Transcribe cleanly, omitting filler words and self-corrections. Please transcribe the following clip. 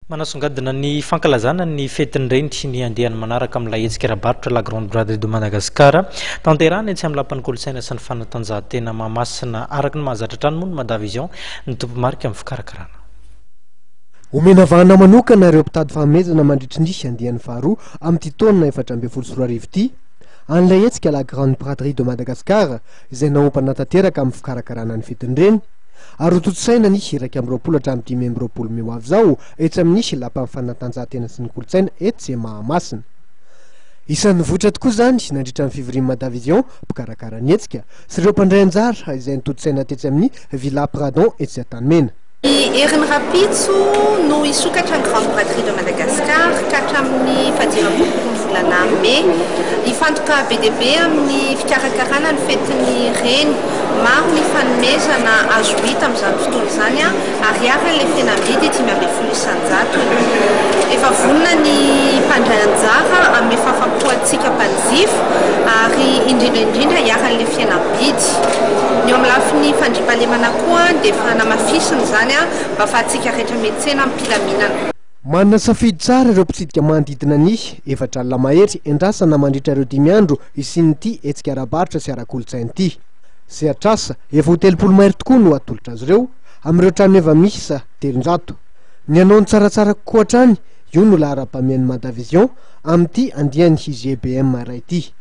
Manasongadina ny fankalazana ny fetin'ny reny ny andiany manaraka amin'ilay hetsika ara-barotra La Grande Braderie de Madagascar. Tanterahina etsy amin'ny Lapan'ny Kolontsaina sy ny Fanatanjahantena Mahamasina. Araka ny mahazatra hatrany moa ny Madavision ny tompomarika amin'ny fikarakarana. Omena vahana manokana ireo mpitady fanomezana mandritry ny andiany faharoa amin'ity taona 2014 ity, an'ilay hetsika La Grande Braderie de Madagascar izay naompana tanteraka amin'ny fikarakarana ny fetin'ny reny. Ary hotontosaina ny 21 hatramin'ny 25 mey ho avy izao etsy amin'ny Lapan'ny Fanatanjahantena sy ny Kolontsaina etsy Mahamasina. Isan'ny nivoitra tokoa izany nandritra ny fivorian'ny Madavision, mpikarakara ny hetsika, sy ireo mpandray anjara izay notontosaina tetsy amin'ny Villa Pradon etsy Antanimena. Ny herin'ny rahampitso no hisokatra ny Grande Braderie de Madagascar ka hatramin'ny fahadimy ambin'ny folo ny volana mey. Hifantoka be dia be amin'ny fikarakarana ny fetin'ny reny. Maro ny fanomezana azo hita amin'izany fotoana izany ary iharan'ilay fihenam-bidy 15 isan-jatony. Efa vonona ny mpandray anjara hanome fahafaham-po antsika mpanjifa ary indrindra indrindra iharan'ilay fihenam-bidy. Ny eo amin'ny lafiny fandriampahalemana koa dia efa namafisina izany mba ahafahantsika rehetra miantsena amim-pilaminana. Manana safidy tsara ireo mpitsidika manodidina ny 40 mahery endrasana mandritra ireo dimy andro hisian'ity hetsika ara-barotra sy ara-kolontsaina ity. Sehatr'asa efa ho 30 mahery tokoa no atolotra azy ireo amin'ireo tranoheva miisa 300. Ny hanao ny tsaratsara kokoa hatrany, io no laharam-pahamehan'ny Madavision amin'ity andiany GBM iray ity.